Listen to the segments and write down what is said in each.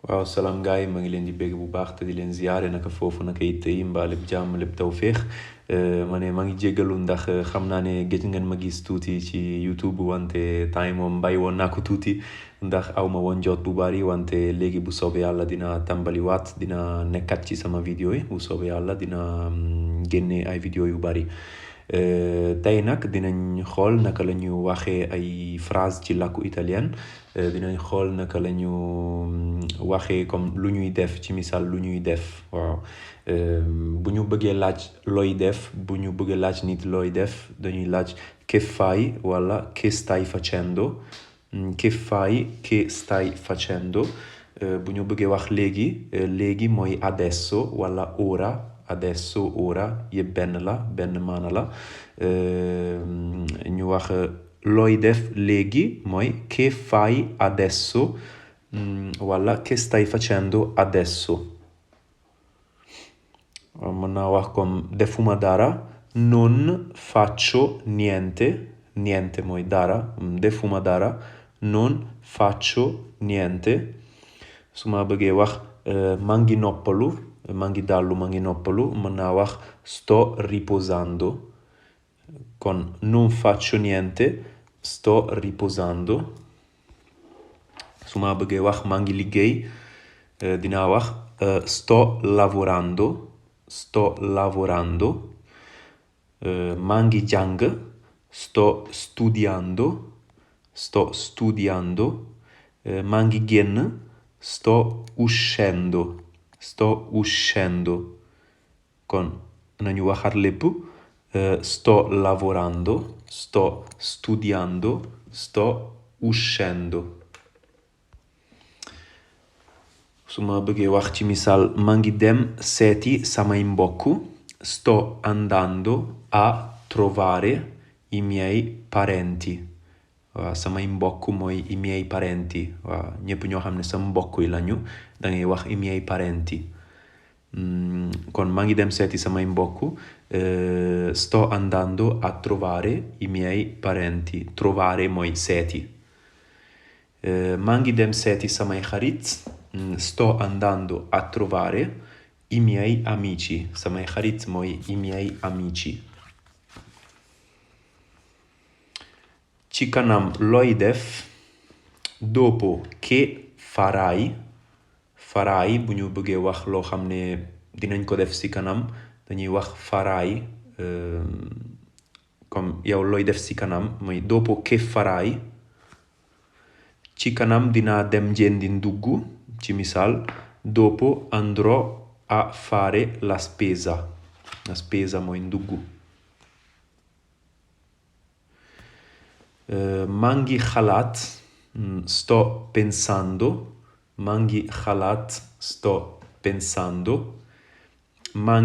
waaw salaam gaay ma ngi leen di bégg bu baax te di leen ziyaare naka foofu naka yitte yi mbaa lépp jàmm lépp tawféex ma ne maa ngi jéggalu ndax xam naa ne gëj ngeen ma gis tuuti ci YouTube wante temps yi moom bàyyi woon naa ko tuuti ndax aw ma woon jot bu bari wante léegi bu soobee yàlla dina tàmbaliwaat dina nekkat ci sama vidéo yi bu soobee yàlla dina génne ay vidéo yu bari tey nag dinañ xool naka la ñu waxee ay phrase ci làkku italien dinañ xool naka la ñu waxee comme lu ñuy def ci misaal lu ñuy def waaw bu ñu bëggee laaj looy def bu ñu bëggee laaj nit looy def dañuy laaj che fai wala che stai facendo che fai che stai facendo bu ñu bëggee wax léegi léegi mooy adesso wala ora adesso ora yëpp benn la benn maana la ñu wax looy def léegi mooy che fai adesso wala che stai facendo adesso mën naa wax comme defuma dara non faccio niente niente mooy dara defuma dara non faccio niente su ma bëggee wax maa ngi noppalu maa ngi dallu maa ngi noppalu mën naa wax sto riposando con non faccio niente sto riposando su ma bëggee wax maa ngi liggéey dinaa wax sto lavorando maa ngi jàng sto studiando maa ngi génn sto uscendo kon nañu waxaat lépp sto lavorando sto studiando sto uscendo su ma bëggee wax ci misaal maa ngi dem seeti samay mbokk sto andando a trovare i miei parenti waaw samay mbokk mooy i miei parenti waaw ñëpp ñoo xam ne sama mbokk yi lañu da ngay wax i miei parenti kon maa ngi dem seeti samay mbokk sto andando a trovare i miei parenti trovare mooy seeti maa ngi dem seeti samay xarit sto andando a trovare i miei amici samay xarit mooy i miei amici ci kanam looy def dopo che farai bu ñu bëggee wax loo xam ne dinañ ko def ci kanam dañuy wax farai comme yow looy def ci kanam mooy dopo che farai ci kanam dinaa dem jëndi ndugg ci misaal dopo andrò a fare la spesa mooy ndugg maa ngi xalaat sto pensando maa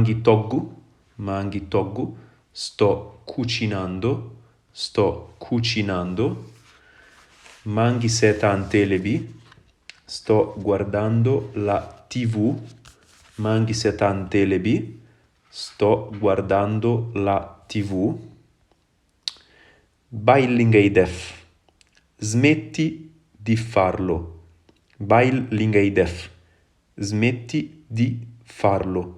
ngi togg sto cucinando maa ngi seetaan télé bi sto guardando la TV maa ngi seetaan télé bi sto guardando la TV bàyyi li ngay def smetti di farlo bàyyi li ngay def smetti di farlo